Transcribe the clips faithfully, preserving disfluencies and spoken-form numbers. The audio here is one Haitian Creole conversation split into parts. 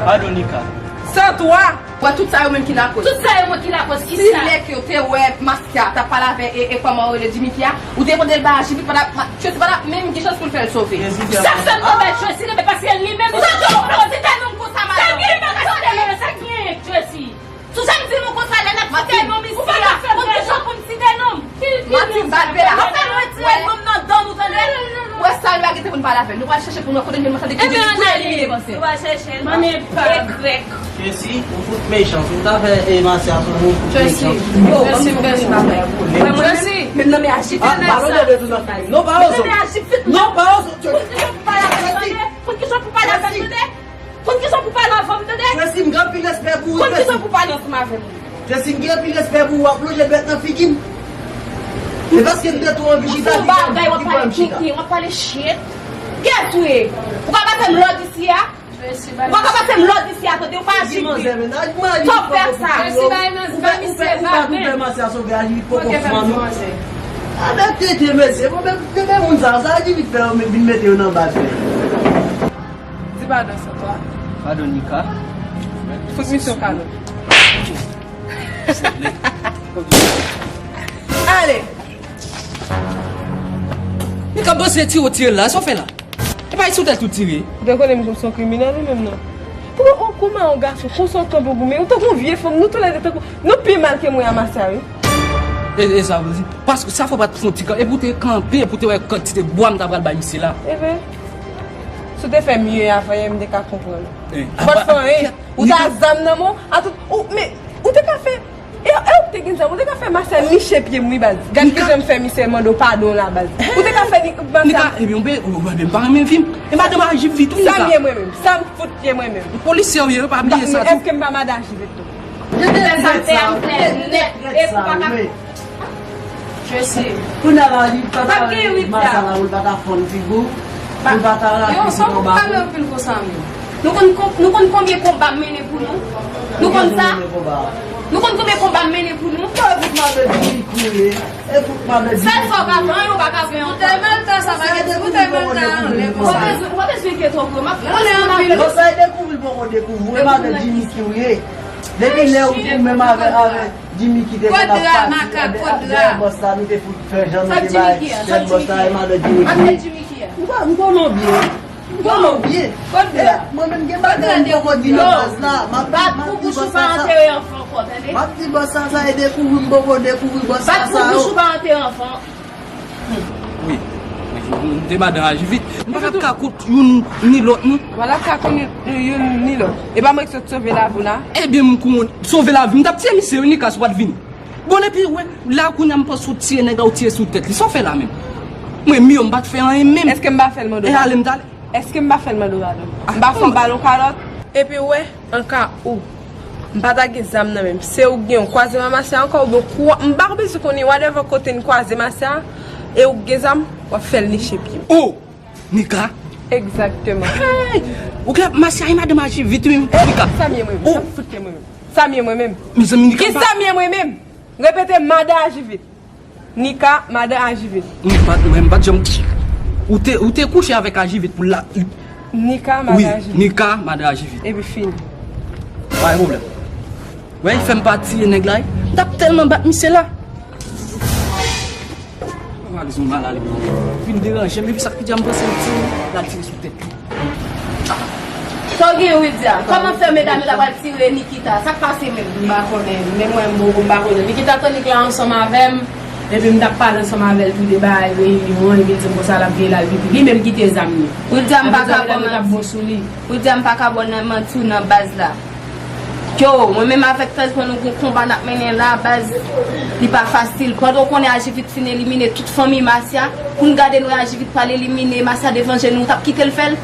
Padon, Nika. San twa! Wè tout sa yo menm ki lakoz. Tout sa yo mwen ki lakoz, si kisa? Lè ke w te wè Masya t ap pale avè e, e kòman w rele Jimmy Kia, ou te mande l bay Ajivit, pa t ap, ma, Tracy pa t ap menm gen chans pou l fè l sove. Sa k fè m tonbe Tracy, se paske li menm li site non m konsa, madanm. Sa k genyen, m pa ka site non, sa k genyen, Tracy? Sou jan m di nou konsa, lè n ap site non misye a, pou ki jan pou m site non m? Manti, m pa t vle la. Ou fè nou retire gòm nan dan nou, tande? Wè sa, nou pa gen tan pou n pale avè l. Nou pral chèche pou nou wè kote l ye, nou tande ki li, kote li ye. Nou pral chèche l. Mwen pa. Ekrèk. Tracy, ou fout mechan. Si w ta fè, e, Masya sou nou, ou fout mechan. Tracy, m bezwen pale avè w. Tracy, menm nan men Ajivit, pa lòt de tou nan figi. Non, pa ozo. Non, pa ozo. Tracy. Konn kijan pou pale avè m, tande? Konn kijan pou pale avè m, tande? Tracy, m gen anpil respè pou ou, Tracy. Konn kijan pou pale ansanm avè m. Tracy, m gen anpil respè pou ou, w ap lonje dwèt nan figi m. Se paske m te twò anvi chita ki fè m chita. Ou fè yon bagay, w ap pale kinkin, w ap pale shit. Kiyès ou ye? Ou ka pase m lòd isi a? Ou pa ka pase m lòd isi a, tande, ou pa Ajivit. Sa w fè sa? Tracy, bay nan, bay misye vagen. Ou pa, ou pa, ou pa, ou pa, Masya sove Ajivit poko fann ou. Avèk tete, mesye, bon, men, men, men moun sa, sa Ajivit fè yo, men vin mete yo nan baz, men. Di padon, Santwa. Padon, Nika. Fout misye yon kado. Ale! Nika, panse tire w tire l la, sa w fè la? E pa sou tèt ou tire. Ou te konnen m se yon kriminèl ou menm non? Pou ou kouman yon gason konsa w kanpe w goumen, ou tankou yon vye fanm, nou toulède tankou, nou pi mal ke mwen a Masya wi. E, e sa vle di, paske sa fò w pa t fè yon ti kanpe, epi w te kanpe, epi w te wè kantite bwa m ta pral bay misye la. Eben, si w te fè mye avan yè, m te ka konprann. Ou pa t fè anyen. Ou ta zam nan men w, a tout, ou, men, ou te ka fè, e, e ou te gen zam, ou te ka fè Masya niche pye m wi baz. Gad kijan m fè misye mande w padon la baz. Ou te ka fè ni, Masya. Nika, ebyen, ou be, ou, ou, ou, m pa renmen vi m. E madanm Ajivit tou, Nika. Sa m ye mwen menm, sa m fout ye mwen menm. Polisye w ye, pa bliye sa tou. Èske m pa madanm Ajivit tou? Fè sa m fè a, m fè nèt. E pou pa ka. Tracy. Kounye a la, li pa ta, Masya la, ou pa ta fann figi w, ou pa ta rache sou konba. Yo, sa w pale anpil konsa menm? Nou konn, nou konn konbyen konba m mennen pou nou? Nou konn sa? Nou konn konbyen konba m mennen pou nou? Sa e fout madan Jimmy ki ye. E fout madan Jimmy. Sèl sa w ka fè, anyen w pa ka fè ankò. Ou te mal ta sa, pa gen, ou te mal ta anlè konsa. Ou pa bezwen, ou pa bezwen enkyete w pou yo, m ap. Konnen anpil. Bon, sa e dekouvri l poko dekouvri, e madan Jimmy ki w ye. Depi lè ou, ou menm avè, avè Jimmy ki te konn ap pati, ebyen, avè bòs la, nou te fout fè jan nou te bay, jèn bòs la, e madan Jimmy ki ye. Ap fè Jimmy ki ye. M konnen w byen. M konnen w byen. E, mwen menm gen bagay m poko di nan baz la. M ap di, m ap di bòs la sa. M ap di bòs la sa, e dekouvri m poko dekouvri bòs la sa yo. Wi. M te madan Ajivit. M pa t ap ka kont youn ni lòt, non. Ou pa t ap ka kont youn ni lòt. E pa mwen ki sot sove lavi w la? Ebyen, m konnen sove lavi m, m t ap tiye misye, wi, Nika, si w pa t vini. Bon, epi, wè, la, kounye a, m panse w tiye nèg la, ou tiye sou tèt li. Sa w fè la menm? Mwen, m yo, m pa t fè anyen menm. Èske m pa fè l mande w padon? E ale m t ale. Èske m pa fè l mande w padon? M pa fè w bal yon kalòt? Epi, wè, an ka ou. M pa ta gen zam nan men m. Se ou k gen, ou kwaze m a Masya ankò, oubyen kou, m pa bezwen konnen whatever kote n kwaze Masya, e ou k gen zam, w ap fè l niche pye m. Oh! Nika? Egzakteman. Hey! Ou gen Masya e madanm Ajivit wi, Nika. Sa m ye mwen menm? Sa m fout ye mwen menm? Sa m ye mwen menm? Mezanmi, Nika. Kisa m ye mwen menm? Repete, madan Ajivit. Nika, madan Ajivit. M pa t, mwen, m pa t janm. Ou te, ou te kouche avèk Ajivit pou la. Nika, madan Ajivit. Wi, Nika, madan Ajivit. Epi fini. Pa gen pwoblèm. Wè, li fè m pa tiye nèg la, wi. M t ap tèlman bat misye la. Mwen pa bezwen mal ale, non. Vin deranje m, epi sa k pi di a m panse l tire, l al tire sou tèt li. Sa w gen, Widya? Kòman fè medam yo ta pral tire Nikita? Sa k pase menm? M pa konnen, men mwen, m poko, m pa konnen. Nikita tannik la ansanm avè m, epi m t ap pale ansanm avè l tou de bagay reyinyon an, epi l di m konsa l ap veye l al pipi. Li menm kite zam li. Widya, m pa ka ba w manti. Widya, m pa ka ba w nan manti w nan baz la. Yo, mwen menm avèk Tèz mwen nou gon konba n ap mennen la, baz, li pa fasil. Pandan w konnen Ajivit fin elimine tout fanmi Masya, pou n gade nou Ajivit pral elimine Masya devan je nou, w t ap kite l fè l?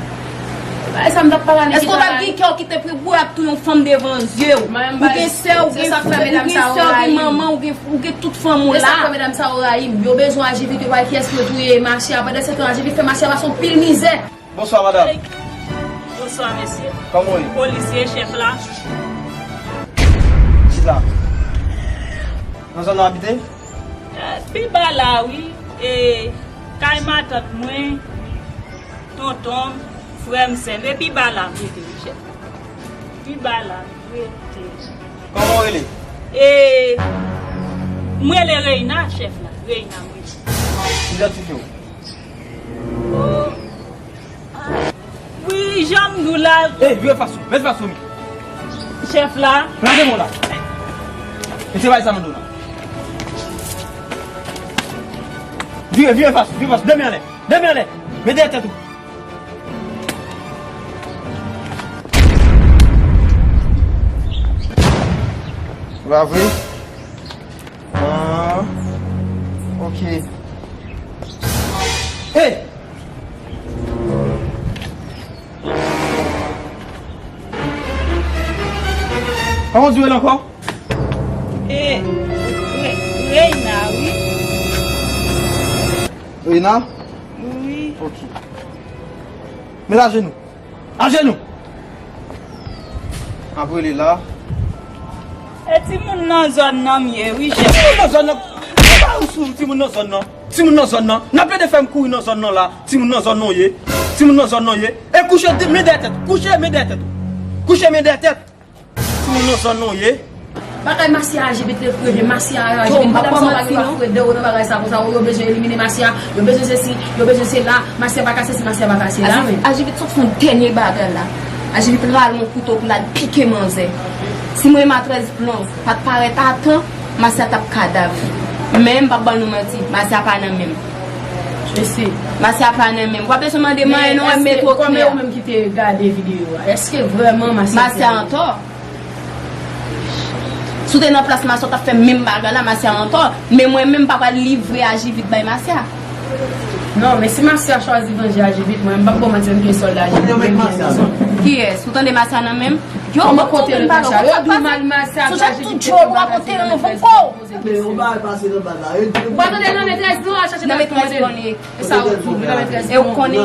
Bagay sa m t ap pale a Nikita la. Èske w t ap gen kè w kite pou, pou y ap touye yon fanm devan zye w? Ou gen sè, ou gen, ou gen sè, ou gen manman, ou gen, ou gen tout fanmi w la. Se sa k fè medam sa yo rayi m. Yo bezwen Ajivit, yo pa kiyès pou yo touye Masya. Pandan se tan Ajivit fè Masya pase yon pil mizè. Bonswa, madanm. Bonswa, mesye. Kòman w ye? Polisye, chèf la. Chita. Nan zòn nan w abite? Eh, pi ba la, wi. E kay matant mwen, tonton m, frè m, sè m. E pi ba la m rete, wi, chèf. Wi, ba la, rete. Kòman w rele? E, m rele Reina, chèf la. Reina, m rele. Idantifye w. Oh. Wi, jan m di w la. Ey, vire fas ou. Met fas ou. Chèf la. Lage men w la. E se bay sa m di w la. Vire, vire fas ou, vire fas ou. De men anlè. De men anlè. Met dèyè tèt ou. Bravo. Ah, ok. Hey! Kòman w di w rele ankò? E, Re-, Reina, wi. Reina? Wi. Ok. Met ajenou. Ajenou! Apre li la. E timoun nan zòn nan m ye, wi, chèf. Timoun nan zòn nan. Ou pa ou sou timoun nan zòn nan. Timoun nan zòn nan. N ap plede fè m kouri nan zòn nan la. Timoun nan zòn nan w ye. Timoun nan zòn nan w ye. E kouche de, men dèyè tèt. Kouche men dèyè tèt. Kouche men dèyè tèt. Timoun nan zòn nan w ye. Bagay masya a, Ajivit, leve, masya a, Ajivit, madanm sa w pa gen dwa frede w nan bagay sa konsa, yo bezwen elimine masya, yo bezwen sesi, yo bezwen sela, masya pa ka sesi, masya pa ka sela, men. Ajivit sot fè yon dènye bagay la. Ajivit rale yon kouto pou l al pike manzè. Si mwen Matrès Blan pa t parèt a tan, masya t ap kadav. Men m p ap ban nou manti, masya pa nan men m. Mesye. Masya pa nan men m. W ap bezwen mande m anyen non, w ap mete okilè. Kòman ou menm ki te gade videyo a? Èske vrèman masya antò? Si w te nan plas masya, w t ap fè menm bagay la, masya antò. Men mwen menm, m pa pral livre Ajivit bay masya. Non, men si masya chwazi vanje Ajivit, mwen, m p ap ba w manti, m gen sòlda Ajivit, men m gen rezon. Kiyès? Ou tande masya nan men m? Yo, bon, kote l, masya? Yo di w mal masya, Ajivit, tout jòl w ap monte nan nouvo kò. Men yon bagay pase nan bal la. Yo di nou. Ou pa tande nan men trèz non, al chache nan men trèz non. E sa ou di, nan men trèz non. E ou konnen.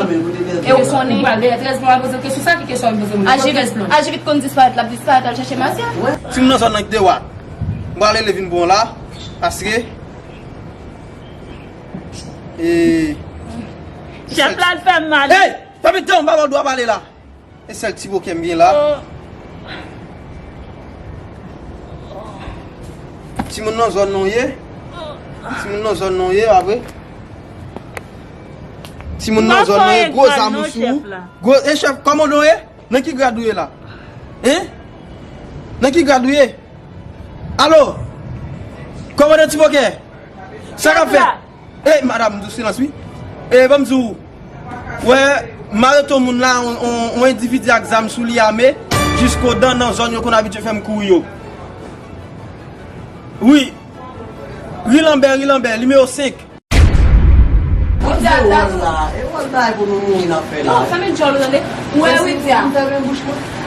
E ou konnen. Ou pral dèyè trèz non, al poze l kesyon. Sa ki kesyon al poze moun? Ajivit, Ajivit konn disparèt, l ap disparèt, al chache masya. Timoun nan zòn nan ki te wa. M pral rele vin bon la. Paske. E. Chèf la, l fè m mal. Hey! Fè m tan, m pa ba w dwa pale la. E sèl ti bokè m gen la. Timoun nan zòn nan w ye. Timoun nan zòn nan w ye, apre. Timoun nan zòn nan w ye, gwo zam ou sou ou. Gwo, e chèf, kòmandan w ye? Nan ki grad ou ye la? Hein? Nan ki grad ou ye? Alo? Kòmandan ti bokè? Sa k ap fèt? E, madanm, m di w silans, wi. E, ban m di w, wè, m arete yon moun la, yon, yon, yon endividi ak zam sou li, ame, jiskodan nan zòn yo konn abitye fè m kouri yo. Wi. Ri Lanbè, ri Lanbè, nimewo senk. Ou di a dat. E wòl bagay pou nou mouri n ap fè la. Non, fèmen djòl ou tande. Ou wè, wi, di a.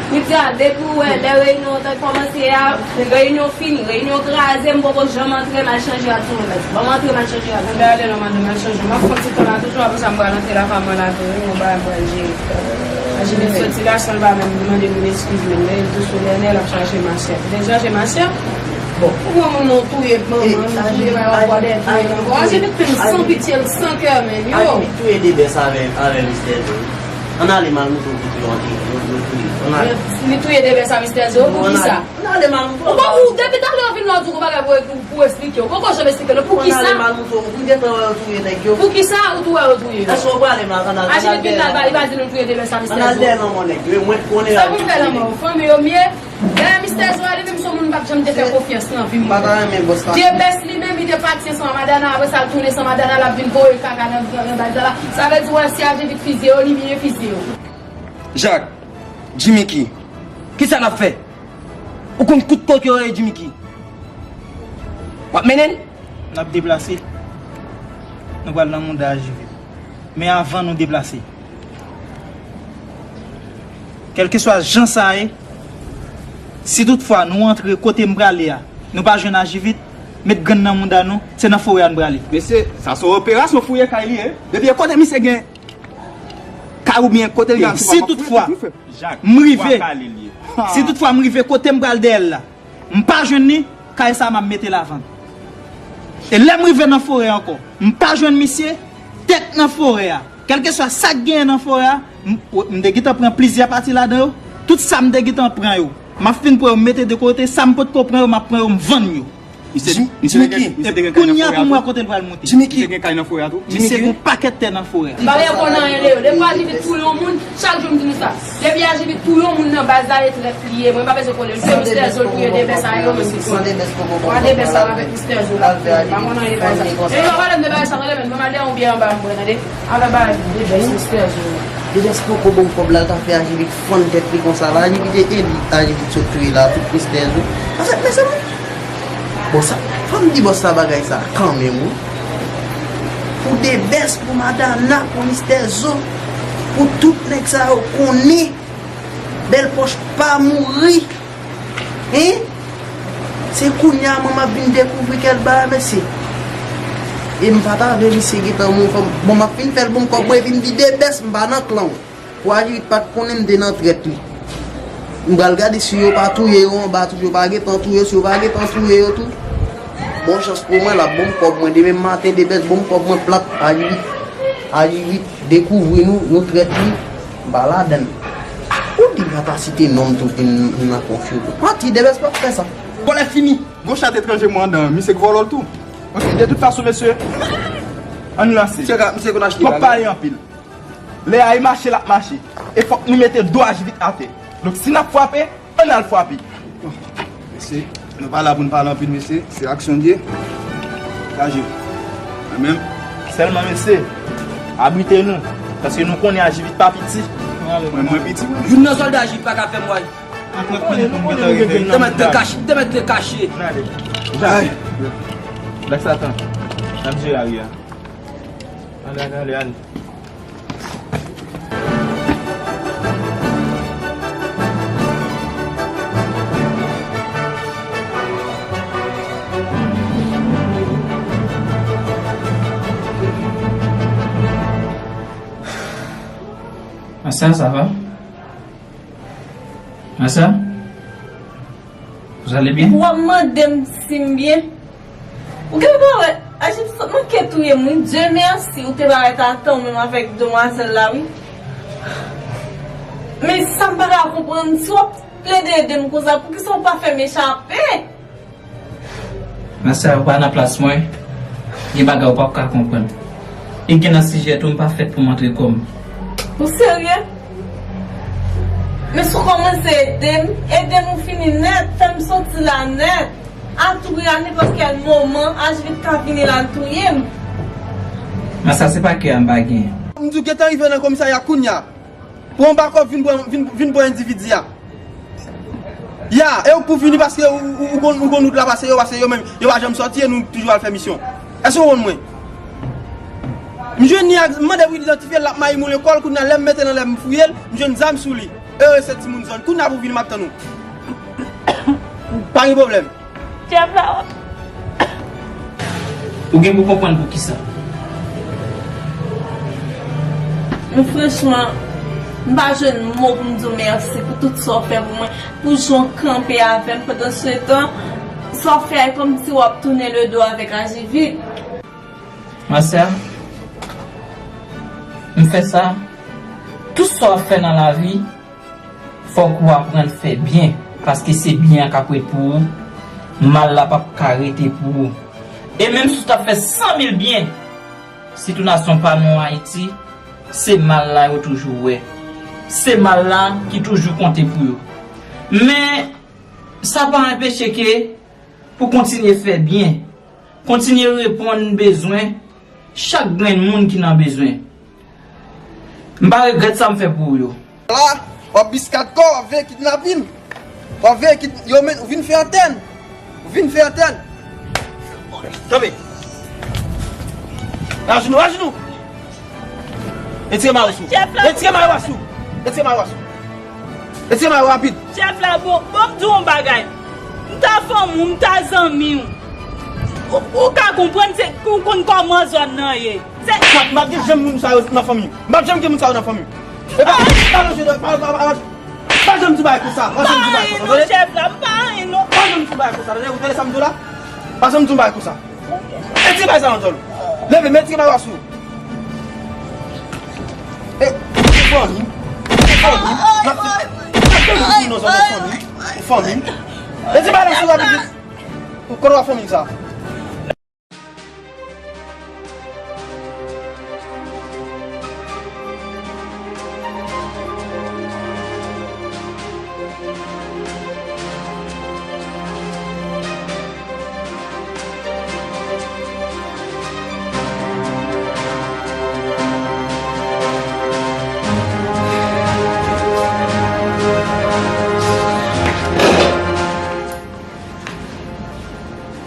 Wi, di a, depi ou wè, lè reyinyon an t ap kòmanse a, reyinyon fini, reyinyon kraze, m poko janm antre, m al chanje rad sou mwen. Ban m antre, m al chanje rad sou mwen. Mwen ale non, madanm, m al chanje. M ap fè yon ti tan la toujou, apre sa, m pral antre lakay mwen la tou, wi, yon bagay m pral jere. Ajivit soti la, san l pa menm mande moun eskiz, menm lè l tou sou lènè, l ap chache masya. Li te chache masya. Bon. Ou pran moun nan, ou touye manman l, ou touye bagay, ou pran dèyè touye l ankò. Ajivit menm san pitye, l san kè, menm, yo. Ajivit touye de bès avè, avè mistè Zo. Ann ale, m al montre w kote yo antre, yo, yo touye. Ann ale. Li touye de bès a mistè Zo, poukisa? Ann ale, m al montre w. Ou poko, ou, depi talè w vin la, w di w gon bagay pou, pou, pou esplike. Ou poko janm esplike nou. Poukisa? Ann ale, m al montre w. Ou gentan wè yo touye nèg yo. Poukisa ou tou wè yo touye yo? Èske w prale, m al, ann al, ann al dèyè lanmò nèg yo. Ajivit vin la, li pa di nou touye de bès a mistè Zo. Ann al dèyè lanmò nèg yo. E mwen k konnen. Sa pou m fè lanmò? Fanmi yo m ye. Dayè, mistè Zo a li menm se yon moun m p ap janm te fè konfyans nan vi m. M pa ta renmen bòs la. Debès li menm, li te pati ansanm a Madana, apre sa l tounen san Madana, l ap vin voye kaka nan, nan, nan bal la. Sa vle di, w wè, si Ajivit fizye yo, li byen fizye yo. Jak, Jimiki, kisa n ap fè? Ou konn kout kòk yo ye, Jimiki? W ap mennen l? N ap deplase. Nou pral nan mouda Ajivit. Men avan nou deplase, kèlkeswa jan sa ye, si toutfwa nou antre kote m prale a, nou pa jwenn Ajivit, met grenn nan mouda nou, se nan forè a n prale. Mesye, sa se yon operasyon fouye kay li ye. Depi e kote misye gen kay oubyen kote l gen. Si toutfwa m rive, si toutfwa m rive kote m pral dèyè l la, m pa jwenn li, kay sa a m ap mete l avan. E lè m rive nan forè ankò, m pa jwenn misye, tèt nan forè a. Kèlkeswa sa k genyen nan forè a, m, m te gentan pran plizyè pati ladan yo. Tout sa m te gentan pran yo. M ap fin pran yo, m mete de kote, sa m potko pran yo, m ap pran yo, m vann yo. Misye, Jim-, misye te Jimmy gen, Key. Misye te gen kay nan Kounye a forè pou a m tou. Rakonte l pral monte. Jimmy Key. Misye te gen kay nan forè a tou. Jimmy Key. Misye gen yon pakèt tè nan forè a. M pa gen konn anyen de yo. Depi Ajivit touye yon moun, chak jou m di nou sa. Depi Ajivit touye yon moun nan baz la, e trèt li ye. Mwen pa bezwen konnen l. Se Mistè Zo l touye de bèt sa yo, mwen se konnen. Wa de bèt sa avèk Mistè Zo la. M pa konn anyen de bèt sa. E yo pale m de bagay sa, tande, men mwen mal de yon byen anba m, tande. Ala ba de bèt Mistè Zo. De bèt poko bon kòb la, l ka fè Ajivit fann tèt li konsa la. Ajivit e eli, Ajivit sot touye la, tout Mistè Zo. Anfèt, mezanmi, Bon, sa, fò m di bòs la bagay sa kanmenm, wi. Pou Debès, pou Madana, pou Mistè Zo, pou tout nèg sa yo konnen Bèl Pòch pa mouri. Hein? Se kounye a mwen m ap vin dekouvri kèl bagay, mesye. E m pa ta vle misye gentan mouri. Bon, m ap fin fè l bon kòb mwen epi m di Debès, m pa nan klan w. Pou Ajivit pa t konnen m te nan trèt li. M pral gade si yo pa touye yo anba tou, yo pa gentan touye yo, si yo pa gentan touye yo tou. Bon chans pou mwen, l ap ban m kòb mwen demen maten, Debès ban m kòb mwen plat, Ajivit, Ajivit dekouvri nou, nou trèt li, m pa ladann. Ou di m pa ta site non m tou, pou m nan konfizyon. Manti, Debès p ap fè sa. Vòlè fini, gon chat etranje mwen anndan, misye k vòlò l tou. Ok, de tout fason, mesye, ann lanse. Misye ka, misye konn achte bagay. Pòp pale anpil. Lè a e mache l ap mache. E fòk nou mete do Ajivit atè. Donk si n ap frape, ann al frape. Mesye, nou pa la pou n pale anpil, mesye. Se aksyon n ye. Degaje w. Mwen menm. Sèlman, mesye, abrite nou. Paske nou konnen Ajivit pa piti. Mwen, mwen piti. Youn nan sòlda Ajivit pa ka fè m wè. Te mèt te kache, te mèt te kache. Ay. Black Satan. N ap jere lari a. Ale, ale, ale, ale. Ma sœur, ça va? Ma sœur? Vous allez bien? W ap mande m si m byen? Ou gen pa wè, Ajivit manke touye m, wi. Dye mèsi, ou te parèt a tan, ou menm avèk demwazèl la, wi. Men sa m pa ka konprann, si w ap plede ede m konsa, poukisa w pa fè m echape? Ma sœur, ou pa nan plas mwen, gen bagay ou p ap ka konprann. E gen nan sijè tou, m pa fèt pou m antre kò m. Ou serye? Men si w kòmanse ede m, ede m ou fini nèt, fè m soti la nèt. A tou pri, a nenpòt kèl moman, Ajivit ka vini la, l touye m. Ma sœur, se pa kè a m pa genyen. M di w gentan rive nan komisarya kounya. Pran yon bakòp, vin pran, vin, vin pran endividi a. Ya, e ou k pou vini paske ou, ou, ou konn, ou konn wout la pase yo, paske yo menm, yo pa janm sòti e nou toujou al fè misyon. Èske ou konn mwen? M jwenn li ak, m mande pou idantifye l, l ap mayi moulen kò l, kounye a lè m mete l anlè m fouye l, m jwenn zam sou li. E se timoun zòn. Kounye a pou vini, m ap tann ou. Pa gen pwoblèm. Chèf la. Ou gen pou konprann poukisa. Men franchman, m pa jwenn mo pou m di w mèsi pou tout sa w fè pou mwen, pou jan w kanpe avè m pandan se tan, sa w fè a e kòmsi w ap tounen le do avèk Ajivit. Ma sœur, m fè sa, tout sa w ap fè nan lavi, fòk ou aprann fè byen, paske se byen an k ap ret pou ou, mal la p ap ka rete pou ou. E menm si w t ap fè san mil byen, sitou nasyon pa nou Ayiti, se mal la yo toujou wè. Se mal la ki toujou konte pou yo. Men, sa pa anpeche ke pou kontinye fè byen, kontinye reponn bezwen chak grenn moun ki nan bezwen. M pa regrèt sa m fè pou ou yo. La, w ap biskad kò, w ap veye kidnapin. W ap veye kid-, yo men, ou vin fè antèn. Ou vin fè antèn. Kanpe. Ajenou, ajenou. Retire mayo sou. Chèf la. Retire mayo a sou. Retire mayo a sou. Retire mayo rapid. Chèf la, bon, bon, m di w yon bagay. M ta fanmi w, m ta zanmi w. Ou, ou ka konprann se, ou konn kòman zòn nan ye. Se m ap, m ap gen janm moun sa yo nan fanmi m. M ap janm gen moun sa yo nan fanmi m. E pa, pa manje, pa, pa, pa, pa, pa janm di bagay konsa. Pa janm di bagay konsa, tande? Pa anyen non, chèf la, m pa anyen non. Pa janm di bagay konsa, tande? Ou tande sa m di w la? Pa janm di bagay konsa. Retire bagay sa nan zòn ou. Leve, men retire mayo a sou. E, fanmi. Fanmi. N ap fè, n ap fè moun nan zòn nan fanmi. Fanmi m. Mete bagay la sou rapid vit. Kote w ap fanmi m sa?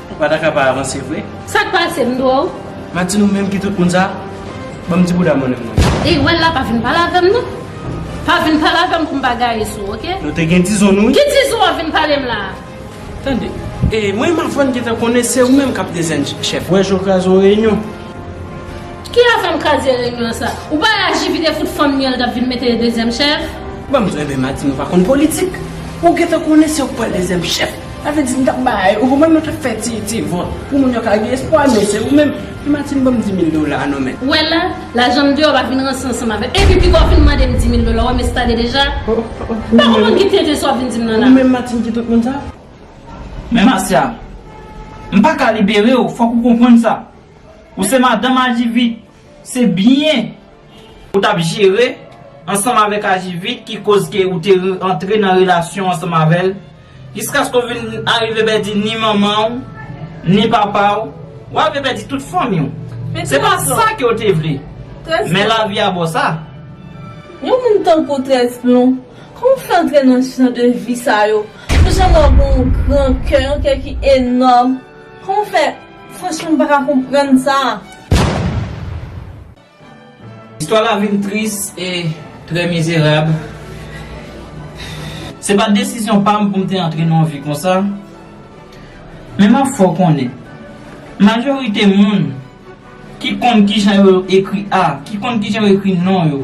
Ou pa ta ka pa avanse vre? Sa k pase, m dwe w? Martine, ou menm ki tout moun sa? Ban m ti bouda mwen menm non. E wè l la, pa vin pale avè m non. Pa vin pale avè m pou m pa gaye sou ou, oke? Nou te gen dizon nou, wi. Ki dizon w ap vin pale m la? Tande, e mwen m aprann gentan konnen se ou menm k ap dezyèm chèf. Wè jan w kraze yon reyinyon. Ki afè m kraze reyinyon sa? Ou pa wè Ajivit te fout fanm li an, l t ap vin mete dezyèm chèf? Ban m di w, enben Martine, ou pa konn politik. Ou gentan konnen se ou k pral dezyèm chèf. Sa vle di m t ap bay, ou konprann, nou t ap fè ti, ti vòt pou moun yo ka gen espwa, men se ou menm. Men Martine, ban m di mil dola non men. Ou wè la, lajan m deyò, pa vin ranse ansanm avè m. Epi piga w fin mande m di mil dola, ou wè m estale deja. Pa konprann ki tenten sa w ap vin di m nan la. Ou menm Martine ki tout moun sa? Men Marcia, m pa ka libere w, fòk ou konprann sa. Ou se madanm Ajivit, se byen ou t ap jere ansanm avèk Ajivit ki koz ke ou te re- antre nan relasyon ansanm avè l, jiskaske w vin arive pèdi ni manman w, ni papa w, w arive pèdi tout fanmi w. Se pa sa ke w te vle. Men lavi a ba w sa. Yon moun tankou Trèz Plon, kòman w fè antre nan jan de vi sa yo? Ou janm wè w gen yon gran kè, yon kè ki enòm. Kòman w fè? Franchman, m pa ka konprann sa. Istwa la vin tris e trè mizerab. Se pa t desizyon pa m pou m te antre nan yon vi konsa. Men m ap fè w konnen, majorite moun ki konn kijan yo ekri A, ki konn kijan yo ekri non yo,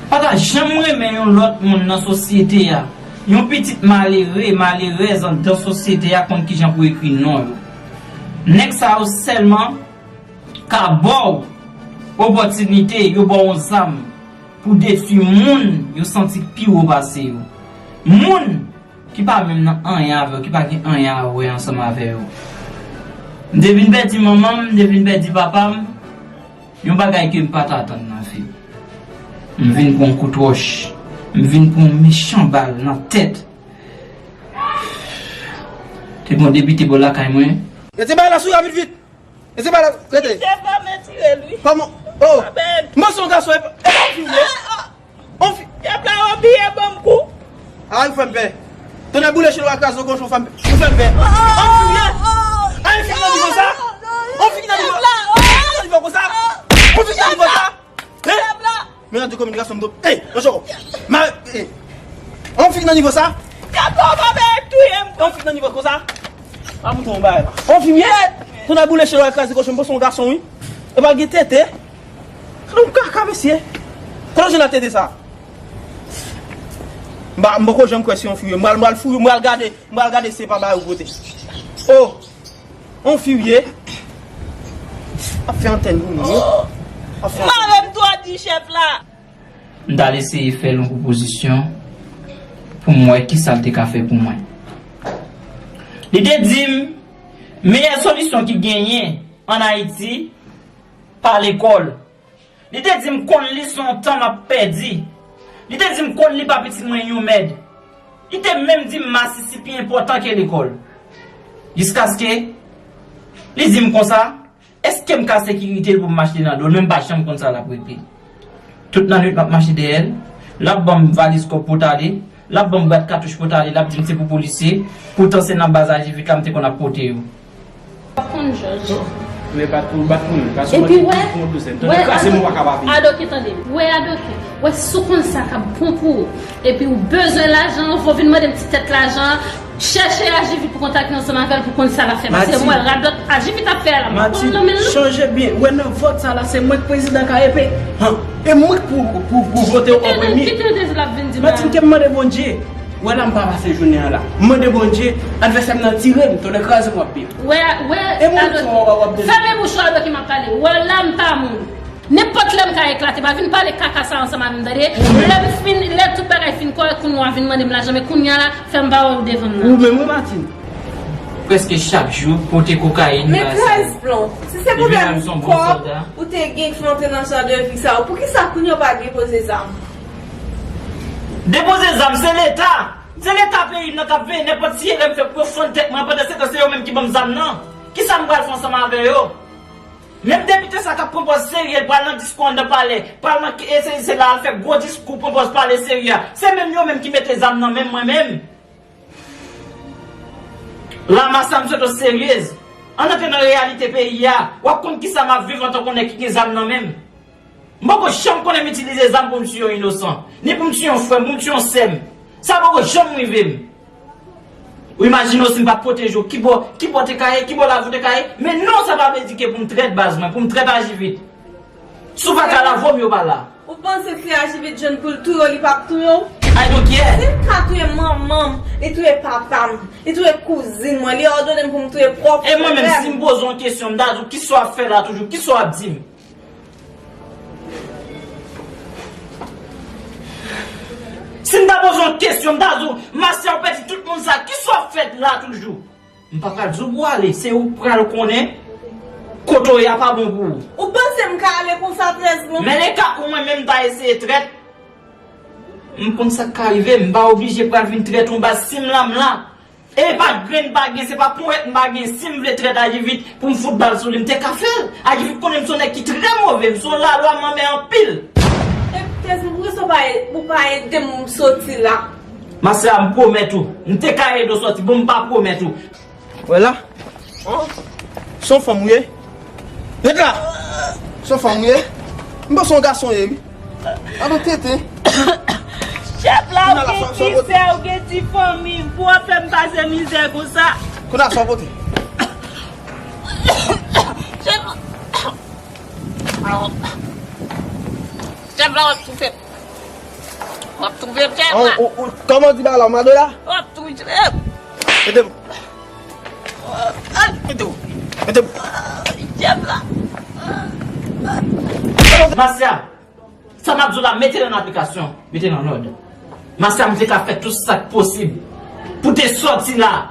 pa ta janm renmen yon lòt moun nan sosyete a. Yon pitit malere, malerèz anndan sosyete a konn kijan pou ekri non yo. Nèg sa yo sèlman ka ba w opòtinite, yo ba w yon zam pou detwi moun yo santi k pi wo pase yo. Moun ki pa menm nan anyen avè w, ki pa gen anyen a wè ansanm avè yo. M te vin pèdi manman m, m te vin pèdi papa m, yon bagay ke m pa t atann nan vi m. M vin pran yon kout wòch, m vin pran yon mechan bal nan tèt. Te gen yon depite bò lakay mwen. Rete bay la sou rapid vit. Rete bay la, rete. Chèf la men tire l wi. Kòman? Oh. Mwen se yon gason, e pa, e pa yon fi m ye. On fi. Chèf la obliye ban m kou. Ay, ou fè m pè. Tonnè boule chèf la kraze kochon, fè m pè. Ou fè m pè. On fi m ye. Ay, fi nan nivo sa. On fi nan nivo. On fi nan nivo konsa. On fi nan nivo sa. Hein? Men nan de kominikasyon m do. Ey, yon choko. Ma, ey. On fi nan nivo sa. Chèf la pa touye m. On fi nan nivo konsa. Pa mouton yon bagay. On fi m ye. Tonnè boule chèf la kraze kochon, m panse yon gason wi. E pa gen tete. Nan kaka mesye. Kote w jwenn tete sa? M pa, m poko janm kwè se yon fi w ye. M pral, m pral fouye, m pral gade, m pral gade si se pa bagay ou pote. Oh! On fi w ye. Ap fè antèn pou nou. Ap fè antèn. Mare m twò di chèf la. M t al eseye fè l yon pwopozisyon pou m wè kisa l te ka fè pou mwen. Li te di m, meyè solisyon ki genyen ann Ayiti, pa lekòl. Li te di m konn li se yon tan m ap pèdi. Li te di m konn li pa pitit mwen yon mèd. Li te menm di m masisi pi enpòtan ke lekòl. Jiskaske li di m konsa, èske m ka sekirite l pou m mache nan do l? Men m pa janm konn sa l ap regle. Tout lannwit m ap mache dèyè l, l ap ban m valiz kòb pou t ale, l ap ban m bwat katouch pou t ale, l ap di m se pou polisye, poutan se nan baz Ajivit la m te konn ap pote yo. Konn jòj. Men bat pou bat pou nou. Epi wè, wè Adoke, tande. Wè Adoke, wè si w konn sa k ap bon pou ou. Epi ou bezwen lajan, fò w vin mande m ti tèt lajan. Chèche Ajivit pou kontakte ansanm avè l pou konn sa l ap fè. Paske mwen radòt Ajivit ap fè a la, mwen konn nan men l non. Chanje byen. Wè nan vòt sa la, se mwen k prezidan K E P. Han. E mwen k pou, pou, pou vote w an premye. Kite l, kite l, l ap vin di m la. Matin ke m mande Bondye. Wè la m pa pase jounen an la. M mande Bondye, advèsè m nan tire m, tonnè kraze m w ap viv. Wè, wè, e mwen ki w ap desann. Fèmen bouch ou, Adoke, m ap pale. Wè la m pa moun. Nenpòt lè m ka eklate, pa vin pale kaka sa ansanm avè m, tande? Lè m fin, lè tout bagay fin kòrèk, kounye a w a vin mande m lajan, men kounye a la, fèm pawòl ou devan m nan. Ou menm, wi, Martine. Prèske chak jou, pote kokayin. Men trèz plon, si se pwoblèm kòb ou te gen ki fè w antre nan jan de vi sa yo, poukisa kounye a w pa depoze zam? Depoze zam, se Leta! Se Leta peyi m nan k ap veye nenpòt siye lè m fè pou yo fann tèt mwen, pandan se tan se yo menm ki ban m zam nan. Kisa m pral fè ansanm avè yo? Menm depite sa k ap pran pòz serye, l pral nan diskou anndan palè, pral nan e se, se la, al fè gwo diskou, pran pòz pale serye a. Se menm yo menm ki mete zam nan men mwen menm. La, Masya, m sot seryez. Ann antre nan reyalite peyi a. W ap konn kisa m ap viv antanke yon nèg ki gen zam nan men m. M poko janm konnen m itilize zam pou m tiye yon inosan, ni pou m tiye yon frè m, pou m tiye yon sè m. Sa poko janm rive m. Ou imajine w si m pa t pwoteje w, ki bò, ki bò te ka ye, ki bò lavi w te ka ye? Men non, sa pa vle di ke pou m trèt baz mwen, pou m trèt Ajivit. Si w pa ka la, vòmye w pa la. Ou panse si Ajivit jwenn pou l touye w, li p ap touye w? I don't care. Si l ka touye manman m, li touye papa m, li touye kouzin mwen, li òdone m pou m touye pwòp frè m. E mwen menm, si m poze w yon kesyon, m ta di w, kisa w ap fè la toujou? Kisa w ap di m? Si m ta poze w yon kesyon, m ta di w, Masya, ou pèdi tout moun sa, kisa w ap fè la toujou? M pa pral di w pou w ale, se ou k pral konnen kote w ye a pa bon pou ou. Ou panse m ka ale konsa, trèz mwa? Men le ka pou mwen menm m ta eseye trèt, m konn sa k ka rive, m pa oblije pral vin trèt yon baz, si m la, m la. E pa grenn m pa gen, se pa ponyèt m pa gen. Si m vle trèt Ajivit pou m fout bal sou li, m te ka fè l. Ajivit konnen m se yon nèg ki trè move, m se yon lalwa m anmè anpil. E, Tèzmi, poukisa w pa e-, ou pa ede m soti la? Masya, m pwomèt ou, m te ka ede w sòti, bon, m pa pwomèt ou. Wè la? Se yon fanm ou ye? Ret la! Se yon fanm ou ye? M panse yon gason ye, wi. Alo, tete. Chèf la, ou gen ti sè, ou gen ti fanmi, pou w ap fè m pase mizè konsa. Kounye a, sa w pote? Chèf la, chèf la, w ap toufe m. W ap toufe m, chèf la. Kòman di bagay la, Madola? W ap toufe m. Mete m. Mete w. Mete w. Chèf la. Masya, sa m ap di w la, mete l an aplikasyon, mete l an lòd. Masya, m te ka fè tout sa k posib pou te sòti la.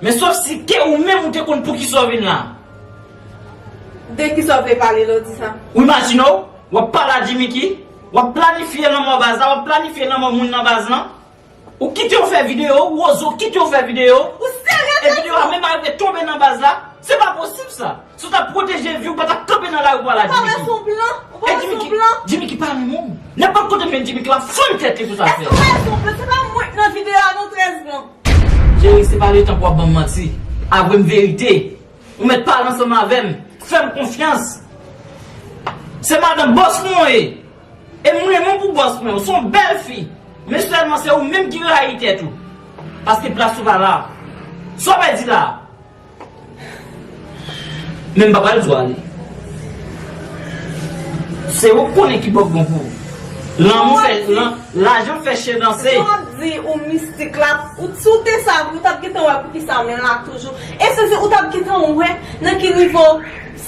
Men sòf si ke ou menm ou te konn poukisa w vin la. De kisa w vle pale lè w di sa? Ou imajine w, w ap pale a Jimmicky, w ap planifye lanmò baz la, w ap planifye lanmò moun nan baz lan. Ou kite yo fè videyo, Wozo kite yo fè videyo. Ou serye? E videyo a menm arive tonbe nan baz la. Se pa posib sa. Si w t ap pwoteje vi w, ou pa t ap kanpe nan lari pou al a Jimmicky. Ou pa wè se yon plan? Ou pa wè se yon plan? Jimmicky pa renmen w. Nenpòt kote m jwenn Jimmicky, m ap fann tèt li pou sa fè. Èske ou wè se yon plan? Se pa mwen k nan videyo a non, trèz mwa. Cheri, se pa letan pou w ap ban m manti. Apre m verite. Ou mèt pale ansanm avè m. Fè m konfyans. Se madanm bòs mwen ou ye. E m renmen w pou bòs mwen. Ou se yon bèl fi. Men sèlman se ou menm ki rayi tèt ou. Paske plas ou pa la. Sa w pèdi la? Men m pa pral di w ale. Se ou k konnen ki bò k bon pou ou. Lanmou fè, lan-, lajan fè chen danse. Jan w ap di ou mistik la, ou, si w te sav, ou t ap gentan wè poukisa m la toujou. E se, se ou t ap gentan wè nan ki nivo,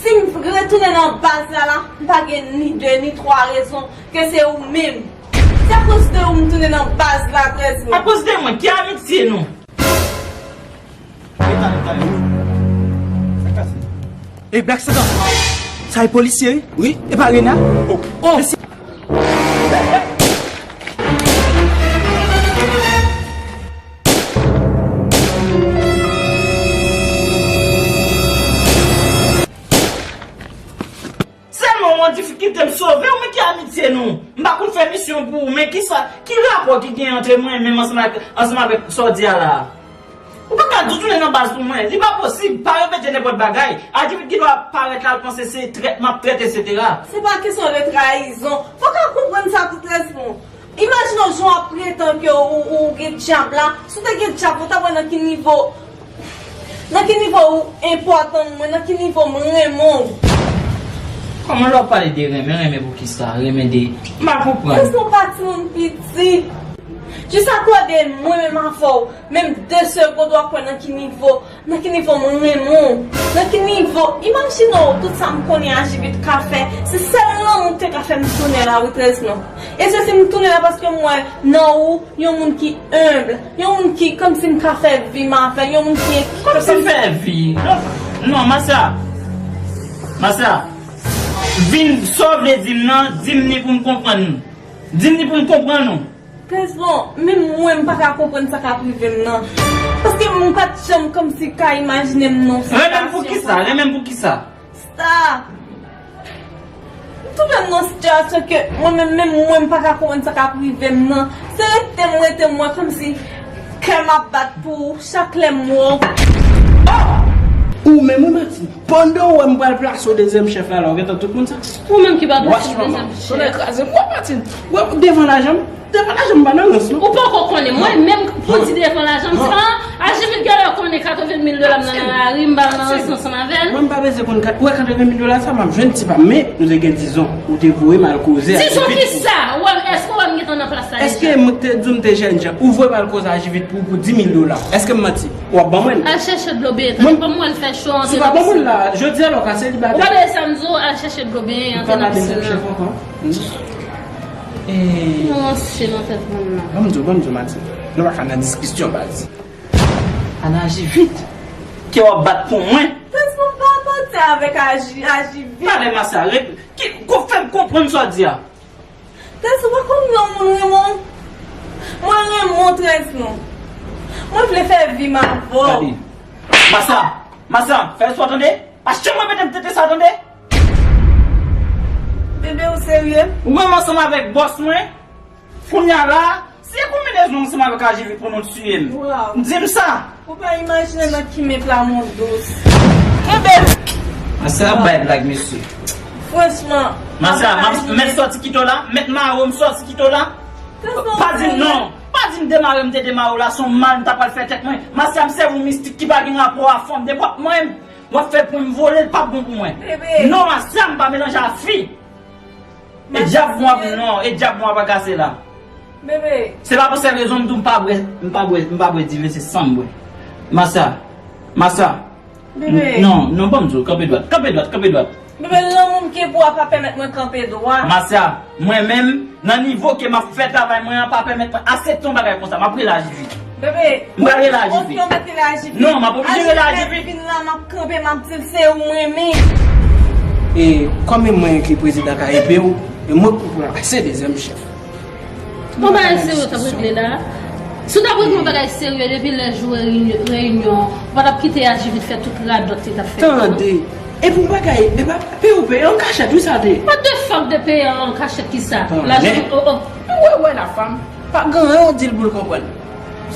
si m retounen nan baz la, la, m pa gen ni de, ni twa rezon ke se ou menm. Se akoz de ou m tounen nan baz la, trèz mwa. Akoz de mwen, ki amitye nou? Reta, reta, reta. Sa k pase? E Black Satan. Sa e polisye, wi. Wi. E pa Rena. Oh. Oh. Sèlman w an difikilte, m sove w, men ki amitye nou? M pa konn fè misyon pou ou, men kisa, ki rapò ki gen ant mwen menm ansanm ak, ansanm avèk sa w di a la a? Ou pa ka di w tounen nan baz pou mwen. Li pa posib, pa repete nenpòt bagay. Ajivit gen dwa parèt la, l panse se trèt m ap trèt, etsetera. Se pa kesyon de trayizon. Fòk w konprann sa tou, trèz mwa. Imajine w jan w ap pretann ke ou, ou gen djab la. Si w te gen djab, ou t ap wè nan ki nivo, nan ki nivo ou enpòtan mwen, nan ki nivo m renmen w. Kòman lè w ap pale de renmen, renmen pou kisa? Renmen de, m pa konprann. Èske w pa timoun piti? Jis akòde mwen menm avè w, menm de segonn w ap wè nan ki nivo, nan ki nivo mwen renmen w, nan ki nivo, imajine w, tout sa m konnen Ajivit ka fè, se sèl lanmou ki te ka fè m tounen la, wi, Trèzno. E se si m tounen la paske m wè nan ou, yon moun ki enb, yon moun ki kòmsi m ka fè vi m avè l, yon moun ki kòmsi m fè vi. Non, non, Masya. Masya. Vin, sa w vle di m nan, di m ni pou m konprann ou. Di m ni pou m konprann ou. Trèzno, menm mwen m pa ka konprann sa k ap rive m nan. Paske m pa t janm kòmsi ka imajine m nan yon sitiyasyon konsa. Renmen m pou kisa? Renmen m pou kisa? Star. M twouve m nan yon sitiyasyon ke mwen menm, menm mwen m pa ka konprann sa k ap rive m nan. Se rete m, rete m wè kòmsi kè m ap bat pou ou chak lè m wè w. Ou menm wi Martine, pandan w wè m pral plase w dezyèm chèf la, la w gentan tout moun sa. Ou menm ki pral plase m dezyèm chèf. Tonnè kraze m, w wè Martine, w wè devan lajan m, devan lajan m pa nan rans non. Ou poko konnen, mwen menm pou di devan lajan m sa, Ajivit genlè konnen katreven mil dola m nan nan lari, m pa nan rans ansanm avè l. Mwen m pa bezwen konn kat, w wè katreven mil dola sa, m ap jwenn ti pa m, men nou te gen dizon, ou te voye m al koze Ajivit. Dizon kisa? Ou wè, èske w wè m gentan nan plas la deja? Èske m te di w m te jènjan, ou voye m al koze Ajivit pou, pou di mil dola? Èske m manti? W ap ban mwen l? Al chèche dlo benyen, tande kòman w al fè cho antre nan pisin nan. Si w pa ban mwen l la, jodi a la w ka selibatè. Ou pa tande sa m di w, al chèche dlo benyen, antre nan pisin nan. Ou pa tande dezyèm chèf ankò? Hmm. Eh. Non, se nan tèt mwen nan. Ban m di w, ban m di w, Martine. Nou pa ka nan diskisyon, baz. Ann aji vit. Ke w ap bat pou mwen. Plis nou pa pati avèk aji, aji vit. Pale Masya, rep-, ki, ko-, fè m konprann sa w di a. Trèzno, ou pa konn lè yon moun renmen w? Mwen renmen w, Trèzno. Mwen vle fè vi m avè w. Gade. Masya, Masya, fè espò tande. Pa janm repete m tete sa tande. Bebe, ou serye? Ou menm ansanm avèk bòs mwen. Kounye a la, se konbinezon ansanm avèk aji vit pou nou tiye m. Wow. Di m sa. Ou pa imajine nan ki men pla m dous. Kenbe l! Masya ap bay blag, mesye. Franchman. Masya, m ap, mèt sòti kite w la, mèt mare w, m sòti kite w la. Pa di m non. Pa di m demare, m te demare w la, se yon mal m ta pral fè tèt mwen. Masya, m sèvi yon mistik ki pa gen rapò a fanm. Depi w ap manyen m, w ap fè pwen m vole, l p ap bon pou mwen. Bebe. Non, Masya, m pa melanje a fi. E dyab mwen ap, non, e dyab mwen ap agase la. Bebe. Se pa pou sèl rezon m di w m pa bwè, m pa bwè, m pa bwè diven, se san m bwè. Masya, Masya. Bebe. Non, non, ban m di w, kanpe dwat, kanpe dwat, kanpe dwat. Bebe, lanmou m gen pou w a pa pèmèt mwen kanpe dwat. Masya, mwen menm, nan nivo ke m ap fè travay mwen an, pa pèmèt mwen aksepte yon bagay konsa, m ap rele aji vit. Bebe, m pral rele aji vit. Ou mèt rele aji vit. Non, m ap oblije rele aji vit. Vin la, m ap kanpe, m ap di l se ou m renmen. E kòm e mwen ki prezidan K E P ou, e mwen k pou plase dezyèm chèf. Bon, bagay serye w t ap regle la. Si w t ap regle yon bagay serye depi lè jou reyinyon, reyinyon, ou pa t ap kite aji vit fè tout radòt li t ap fè. Tande, e pou bagay, e pa peye ou peye an kachèt, wi sa te. What the fuck de peye an kachèt kisa? Lajan, oh, oh. Ou wè, wè la fanm. Pa gen anyen w di l pou l konprann.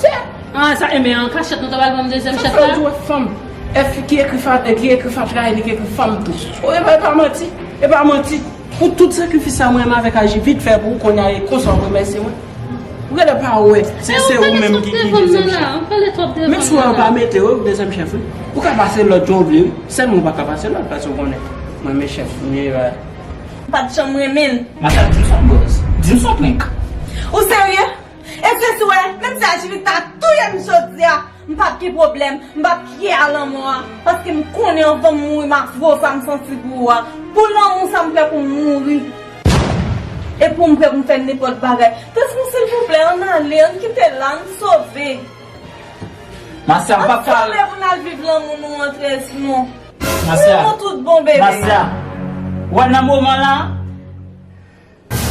Se. Ah, sa, enben, an kachèt, nou ta pral ban m dezyèm chèf la? Sa fè w di w wè fanm. Èf ki ekri fa-, ki ekri fatra, e li ki ekri fanm tou. O, e pa, e pa manti. E pa manti. Pou tout sakrifis sa mwen menm avèk aji vit fè pou ou, kounye a e konsa w remèsye mwen. Ou genlè pa wè, se, se ou menm ki, ki dezyèm chèf. Menm si w pa mete w dezyèm chèf, wi. Ou ka pase lòd jan w vle, wi. Sèlman ou pa ka pase lòd, paske w konnen mwen menm chèf, mwen, m pa t janm renmen l. Madanm, di m se yon buzz. Di m se yon prank. Ou serye? E se si w wè, menm si aji vit ta touye m jodi a, m p ap gen pwoblèm, m p ap kriye a lanmò a, paske m konnen anvan m mouri, m ap voye sa m santi pou ou a. Pou lanmou sa m prè pou m mouri. E pou m prè pou m fè nenpòt bagay. Trèzno, silvouplè, ann ale, ann kite l la, ann sove. Masya, m p ap fè. Ann sove pou n al viv lanmou nou an, Trèzno. Masya. Lanmou tout bon, bebe. Masya. Wè nan moman la,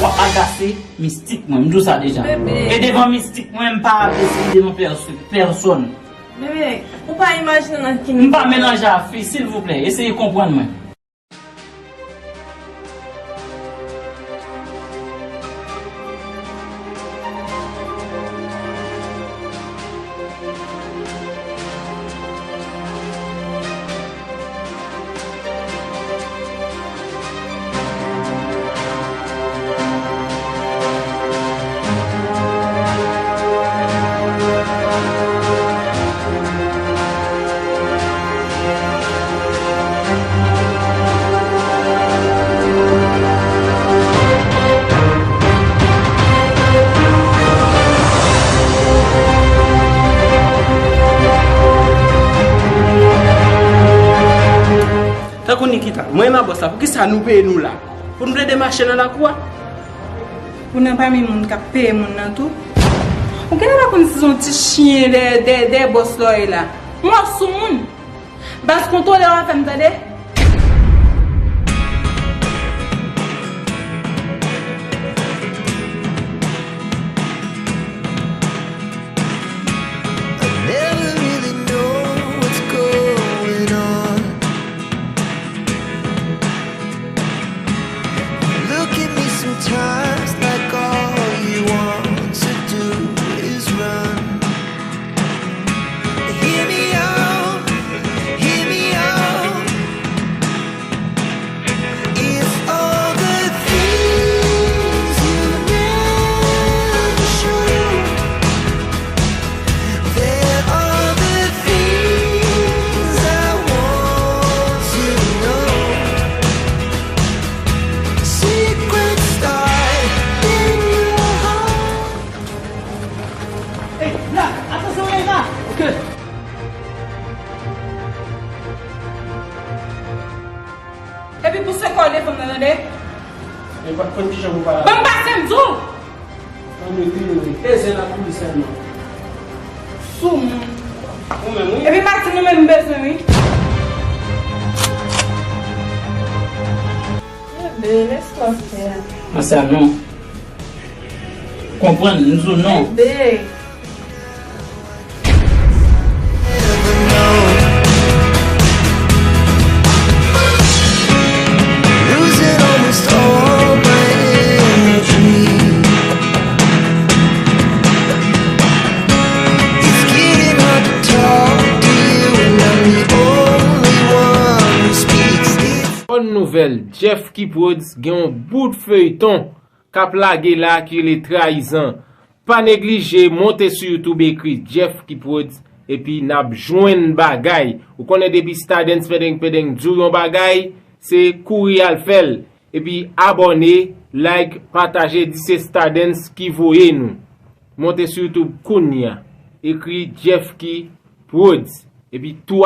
w ap agase mistik mwen, m di w sa deja. Bebe. E devan mistik mwen, m pa deside devan pèso-, pèsòn. Bebe, ou pa imajine nan ki nivo. M pa melanje a fi, silvouplè, eseye konprann mwen. Mwen e ma bòs la, poukisa nou peye nou la? Pou n plede mache nan lakou a? Ou nan pami moun k ap peye moun nan tou? Ou genlè pa konn si se yon ti chyen dèyè, dèyè, dèyè bòs la w ye la. Mò sou moun! Baz, kontwole w avè m, tande? I never really know what's going on. Look at me sometimes like all you want to do is run. Hear me out, hear me out. If all the things you never showed, there are the things I want to know. Secret star in your heart. Hey, la, atansyon, hey, la. Ok. Epi pouse kò w devan m nan, tande? E pa konn kijan pou pale. Ban m pase m di w! Nan mete yo, wi. Peze nan kouri sèlman. Sou moun. Ou menm, wi. Epi m ap di nou menm m bezwen, wi. Bebe, lès mwen fè. Ansa non. Konprann, m di w non. Bebe. Losing almost all my energy. It's getting hard to talk to you, and I'm the only one who speaks. It's Bòn nouvèl, Jeff Key Prodz gen yon bout feyton k ap lage la ki rele Trayizan. Pa neglije monte sou YouTube, ekri Jeff Key Prodz, epi n ap jwenn bagay. Ou konnen depi Stardens pendeng pendeng di w yon bagay, se kouri al fè l. Epi abòne, like, pataje, di se Stardens ki voye nou. Monte sou YouTube kounye a. Ekri Jeff Key Prodz. Epi tou